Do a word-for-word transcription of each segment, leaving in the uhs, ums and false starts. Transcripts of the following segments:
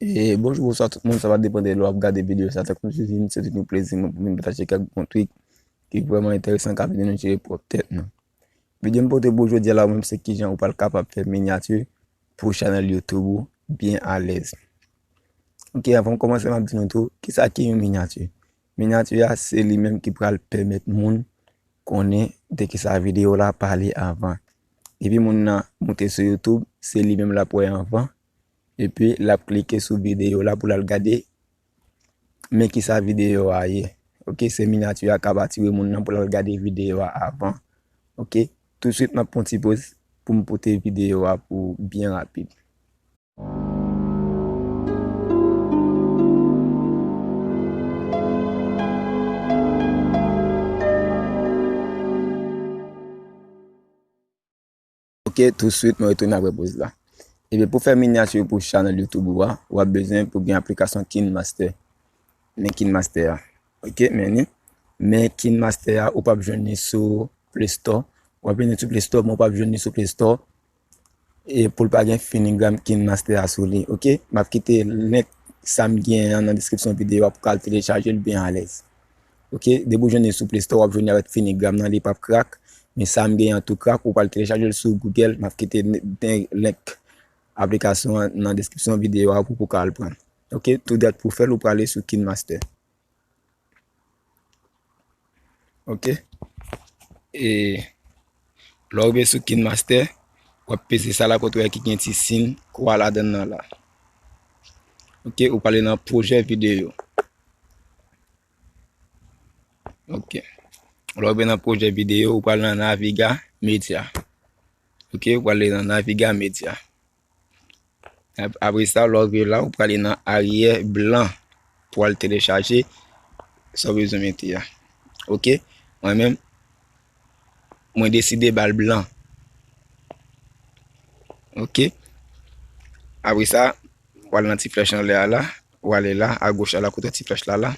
E bonjou, bonswa tout moun, sa va depann de lè w ap gade videyo sa. Tankou m toujou di, se toujou yon plezi mwen pou m vin pataje kèk bon trik ki vrèman enteresan k ap ede nou jere pwòp tèt nou. Videyo m pote pou jodi a la, ou menm, se kijan ou pral kapab fè minyati pou chanèl YouTube ou byen alèz. Ok, anvan m kòmanse, m ap di nou tou, kisa ki yon minyati? Minyati a, se li menm ki pral pèmèt moun konnen de kisa videyo la pale avan. Epi moun nan moute sou YouTube, se li menm l ap wè anvan. Epi l ap klike sou videyo la pou l al gade men kisa videyo a ye. Ok, se minyati a k ap atire moun nan pou l al gade videyo a avan. Ok, tousuit m ap pran ti poz pou m pote videyo a pou byen rapid. Ok, tousuit mwen retounen apre poz la. Ebyen, pou fè minyati pou chanèl YouTube ou a, w ap bezwen pou gen aplikasyon KineMaster. Men KineMaster a. Ok, men li. Men KineMaster a, ou p ap jwenn li sou Play Store. W ap jwenn li sou Play Store, men ou p ap jwenn li sou Play Store. E pou l pa gen finigram KineMaster a sou li, ok? M ap kite link sa m gen an nan deskripsyon videyo a pou w ka al telechaje l byen alèz. Ok, depi w jwenn li sou Play Store, w ap jwenn li avèk finigram nan, li p ap krak. Men sa m gen an tou krak, ou pral telechaje l sou Google, m ap kite n-, den link aplikasyon an nan deskripsyon videyo a pou, pou w ka al pran. Ok, tou dèt pou fè l, ou prale sou KineMaster. Ok. E lè w rive sou KineMaster, w ap peze sa la kote w wè ki gen ti siy kwa ladan l nan la. Ok, ou prale nan pwojè videyo. Ok. Lè w rive nan pwojè videyo, ou prale nan Naviga Media. Ok, ou prale nan Naviga Media. Ap-, apre sa, lè w rive la, ou prale nan aryè blan pou al telechaje sa w bezwen mete a. Ok? Mwen menm, mwen deside ba l blan. Ok? Apre sa, w al nan ti flèch anlè a la, w ale la, agoch a la, kote ti flèch la la.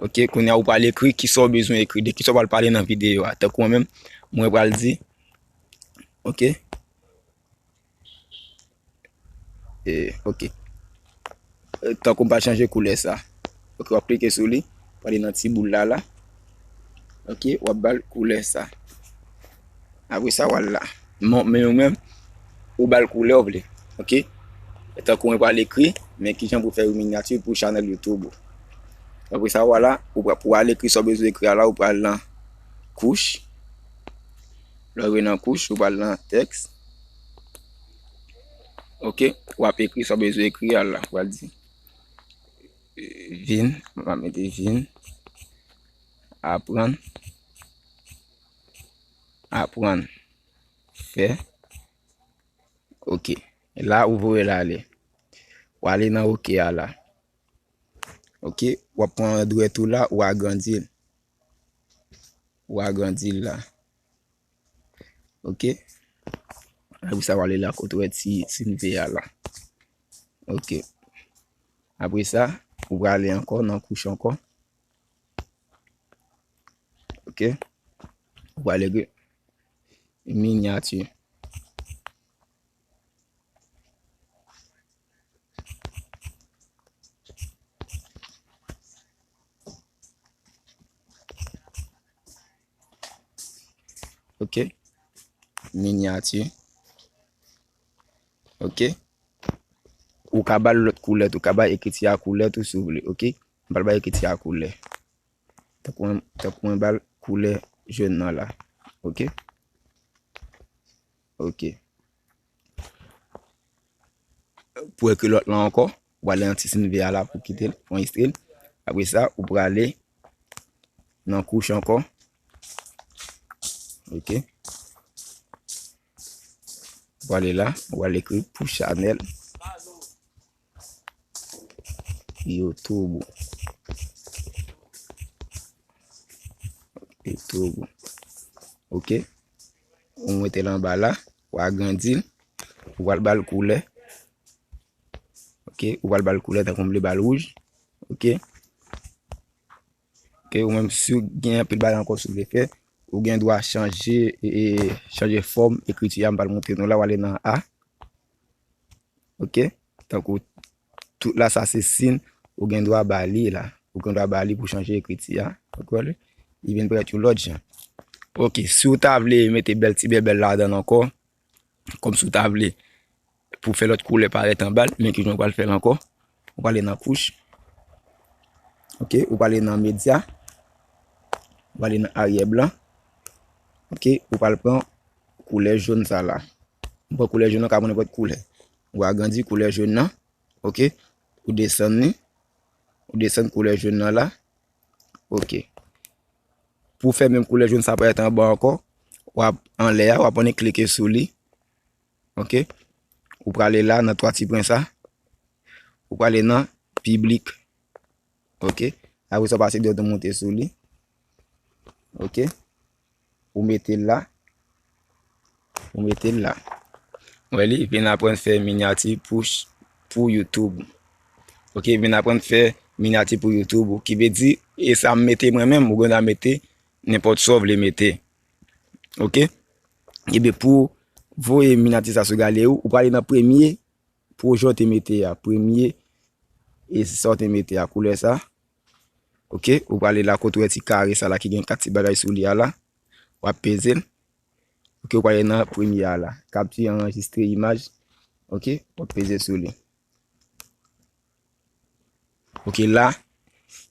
Ok, kounye a ou pral ekri kisa w bezwen ekri, de kisa w pral pale nan videyo a. Tankou mwen menm, mwen pral di, ok, e, ok. E, tankou m pral chanje koulè sa. Ok, w ap klike sou li, w ale nan ti boul la la. Ok, w ap ba l koulè sa. Apre sa, w al la. Mon-, men ou menm, ou ba l koulè w vle. Ok? E tankou mwen pral ekri, men kijan pou fè yon minyati pou chanèl YouTube ou. Apre sa, w al la, ou pra-, pou w al ekri sa w bezwen ekri a la, ou pral nan kouch. Lè w rive nan kouch, ou pral nan tèks. Ok? W ap ekri sa w bezwen ekri a la. W al di, vin, m ap mete vin, aprann, aprann, fè, ok. La, ou voye l ale. W ale nan ok a la. Ok, w ap pran dwèt ou la, ou agrandi l. Ou agrandi l la. Ok. Apre sa, w ale la kote w wè ti, ti siy V a la. Ok. Apre sa, ou prale ankò nan kouch ankò. Ok. Ou prale ekri minyati. Ok. Minyati. Ok. Ou ka ba l lòt koulè tou, ou ka ba ekriti a koulè tou si w vle, ok? M pral ba ekriti a koulè. Tankou mwen, tankou mwen ba l koulè jòn nan la. Ok? Ok. Pou ekri lòt lan ankò, ou ale nan ti siy V a la pou kite l, pou anrejistre l. Apre sa, ou prale nan kouch ankò. Ok. Ou prale la, ou al ekri pou chanèl YouTube. YouTube. Ok. Ou mete l anba la, ou agrandi l, ou pral ba l koulè. Ok, ou pral ba l koulè tankou m vle ba l wouj. Ok. Ok, ou menm si w gen anpil bagay ankò si w vle fè, ou gen dwa chanje, e, e, chanje fòm ekriti a, m pral montre nou la, w ale nan A. Ok, tankou tout la, sa se sin ou gen dwa ba li la. Ou gen dwa ba li pou chanje ekriti a. Ou kwè li? Li vin parèt yon lòt jan. Ok, si w ta vle mete bèl ti bèbèl ladan l ankò, kòmsi w ta vle pou fè lòt koulè parèt anba l, men ki jan w pral fè l ankò? Ou prale nan kouch. Ok, ou prale nan medya. Ou prale nan aryè blan. Ok, ou pral pran koulè jòn sa la. Ou pran koulè jòn nan, ou ka pran nenpòt koulè. Ou agrandi koulè jòn nan. Ok, ou desann li. Ou desann koulè jòn nan la. Ok. Pou fè menm koulè jòn sa parèt anba ankò, w ap anlè a, w ap annik klike sou li. Ok. Ou prale la nan twa ti pwen sa. Ou prale nan piblik. Ok. Apre sa, w pase dwèt ou monte sou li. Ok. Ou mete l la. Ou mete l la. Ou wè li vin aprann fè minyati pou, ch- pou YouTube. Ok, vin aprann fè minyati pou YouTube. Ki vle di, e sa m mete mwen menm, ou gen dwa mete nenpòt sa w vle mete. Ok? Ebyen, pou voye minyati sa sou galeri w, ou prale nan premye pwojè w te mete a. Premye, e sa w te mete a, koulè sa. Ok, ou prale la kote w wè ti kare sa la ki gen kat ti bagay sou li a la. W ap peze l. Ok, ou prale nan premye a la. Kapti anrejistre imaj. Ok, w ap peze sou li. Ok, la,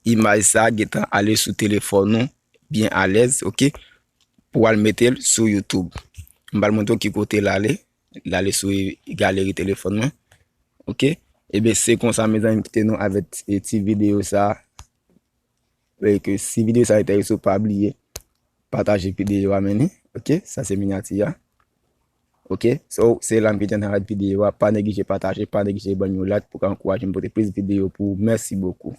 imaj sa gentan ale sou telefòn ou byen alèz, ok, pou w al mete l sou YouTube. M pral montre w ki kote l ale. L ale sou galeri telefòn mwen. Ok, ebyen, se konsa, mezanmi, m kite nou avèk e, ti videyo sa. E ke si videyo sa enterese w, pa bliye pataje videyo a, men li. Ok, sa se minyati a. Ok, so, se la m kite nou avèk videyo a. Pa neglije pataje, pa neglije ban yon like pou ka ankouraje m pote plis videyo pou ou. Mèsi bokou.